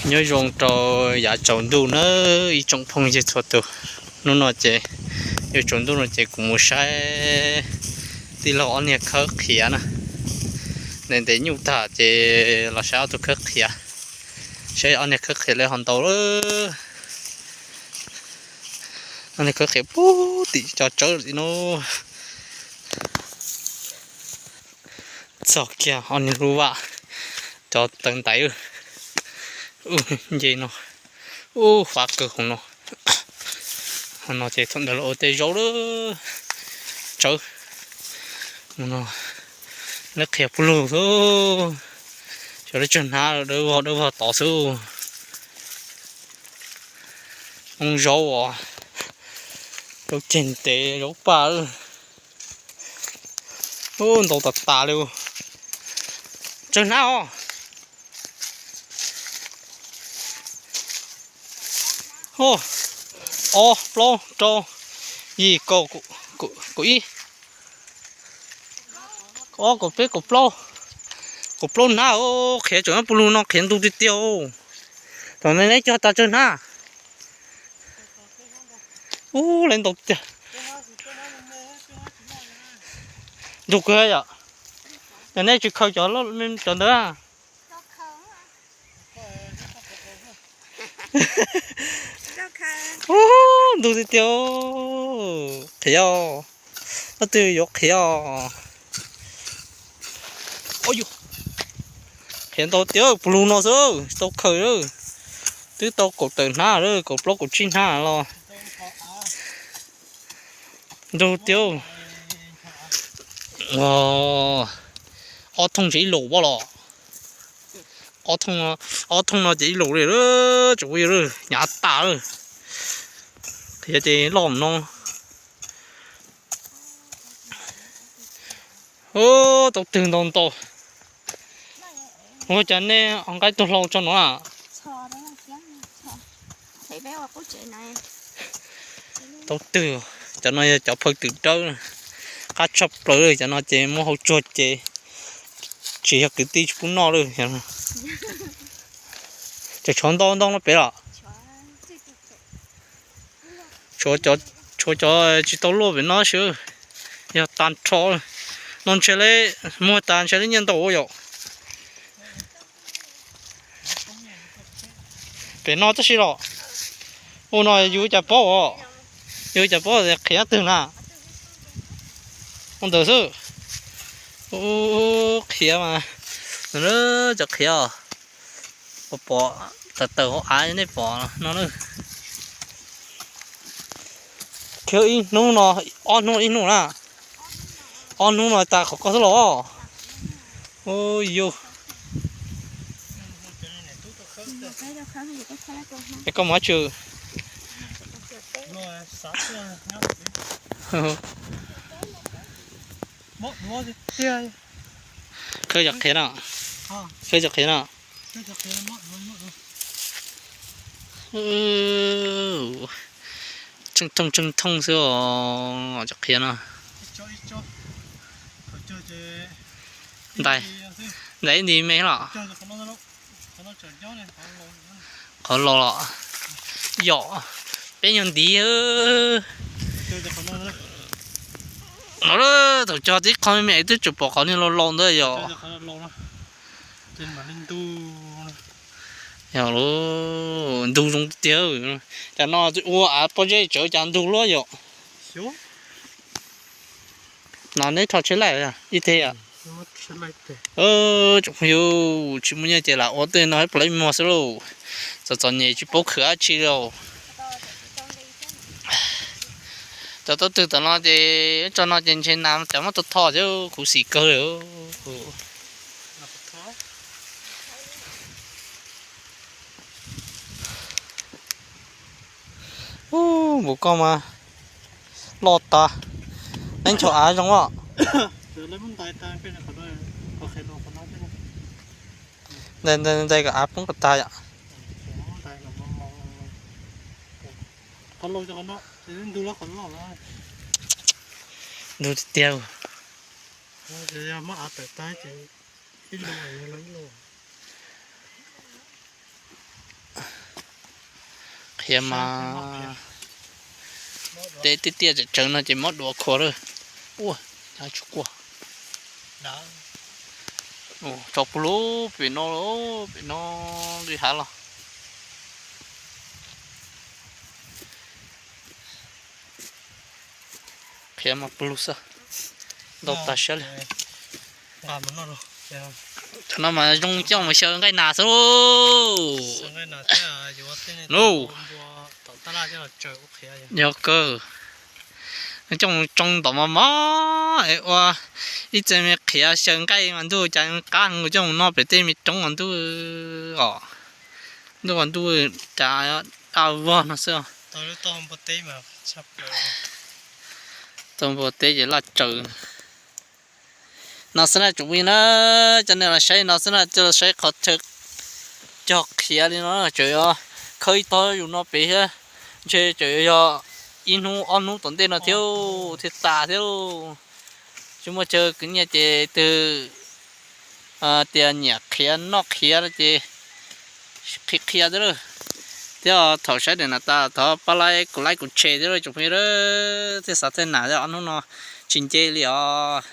Nyob zoo rau yav tsaus ntuj na ib tsoom phooj ywg txhua tus. Hnub no ces yuav tsaus ntuj no ces kuv mus saib tij laug ob niag khawb qhiav na. Ntev ntev nyuj tag ces los saib ob tug khawb qhiav, saib ob niag khawb qhiav li ho ntau lawm. Ob niag khawb qhiav puag tim cov tsawb li no. Txog kiag ob niag lub vaj, cov taw ntaiv, nce no, ub, fab kawg hauv no. Hauv no ces thaum ntawd los ua tej zaub lawm, tsawb. Mus no, lawv qhia puag lug xwb, xyov lawv tsawg hnab, dawb vog dawb vog tod xwb. Hoob zaub os, zaub ceg ntev, zaub paj. Ub, ntau tas tas li. Tsawg hnab os? Ob, plaub, rau, yim, kaum, kaum ib, kaum ob, kaum peb, kaum plaub, kaum plaub hnab. Qhiav tseem puag lug no, qhiav ntug tiag tiag. Thaum neb cog tas tsawg hnab? Ub, lawv ntau tiag. Ntug kawg yom. Yog nej tsis khaws cov, cov ntawd. Ub, ntug tiag tiag. Qhiav, ob tug yuav qhiav. Qhiav ntau tiag, puag lug no xwb, tsis tau khaws. Twb tau kaum tawm hnab, kaum plaub kaum tsib hnab los. Ntug tiag. Ob thooj ces ib lus pob los. Ob thooj no ces ib lus li, tsis ua li, hnyav tas lawm. Qhiav ces loj no. Tau twg ntau ntau. Ua cas nej ho nqa ib tug hlau tso no? Tau twg, cov no yog cov phaw twm dawb, qab tshaj plaws li. Cov no ces muab hau tsuag ces tsis yog kwv tij tsis pub noj li. Cov tshuav ntau ntau no pem los? Tshuav cov tsis tau luaj pem no xwb, yog tag nrho. No ntshe li, muag tas ntshe li nyiaj ntau yom. Pem no tab sis los, ua no yus cas paub os, yus cas paub tias qhiav twg na. Ua ntawd xwb. Ub, qhiav mas, cov qhiav, pom pom tawm tawm hauv av nej pom no na. Khiav ib hnub no, ob hnub ib hnub na. Ob hnub no tas qhov ko xwb los. Ub yus, es koj mus dab tsi? Khawb cov qhiav no, khawb cov qhiav no. Tsheej thooj tsheej thooj xwb os cov qhiav no. Ntais, ntais ib nti me los. Qhov los los, yom, peb nyuag ntiv. No thaum cog tib qho me me twb tsuas pom qhov niag laus laus ntawd yom. Yog lub ntug zoo tiag. Cas no ua av pob zeb tsawv cas ntug luaj yom. No neb rho tsheb laij ib teg. Tsoom phooj ywg, tsis muaj nyiaj ces lam ua tej no ib pliag ib hmos xwb lauj. Txom txom nyem tsis paub khwv dab tsi lauj. Cov tau twg tom no ces, tso no ces ntshe nas cov muab tau tho thiab khuv xim kawg li. Ub, npaum koj mas loj tas. Neb ncho av zoo os. Ntais ntais kom av poob kom tag yom. Ntug tiag tiag. Qhiav mas teb tiaj tiaj tsawv tsawv no ces mob duav khuav lawm. Ua, tsis quaj. Tso pug lub pem no, pem no nqis hav los. Qhiav mas pug lug xwb, ntau tag siab li. Cov no mas zoo coj mus xyaw nqaij nas xwb lauj. Yog kawg, coj mus tsoo tom mos mos es ua ib txhia me qhiav xyaw nqaij mas ntuj cas qab heev, coj mus noj pem tej me roob mas ntuj os, ntuj os ntuj, cas daj vog no xwb. Tau npua teb ces laj tsaws. No xwb na tsoom phooj ywg na, coj nej los saib no xwb na, coj los saib qhov chaw cog qhiav li no tseem yuav khawb ib tog yus no pem thiab, ntshe tseem yuav yog ib hnub ob hnub tom ntej no thiab thiaj tas thiab. Tsis muaj chaw khwv nyiaj ces twg tias nyiam qhiav noj qhiav no ces qhia qhia thiab lauj. Thiab thaum saib daim no tas thov pab like, kuv like kuv share thiab lauj tsoom phooj ywg, thiaj xav thaj nam ob hnub no tsis nce li os.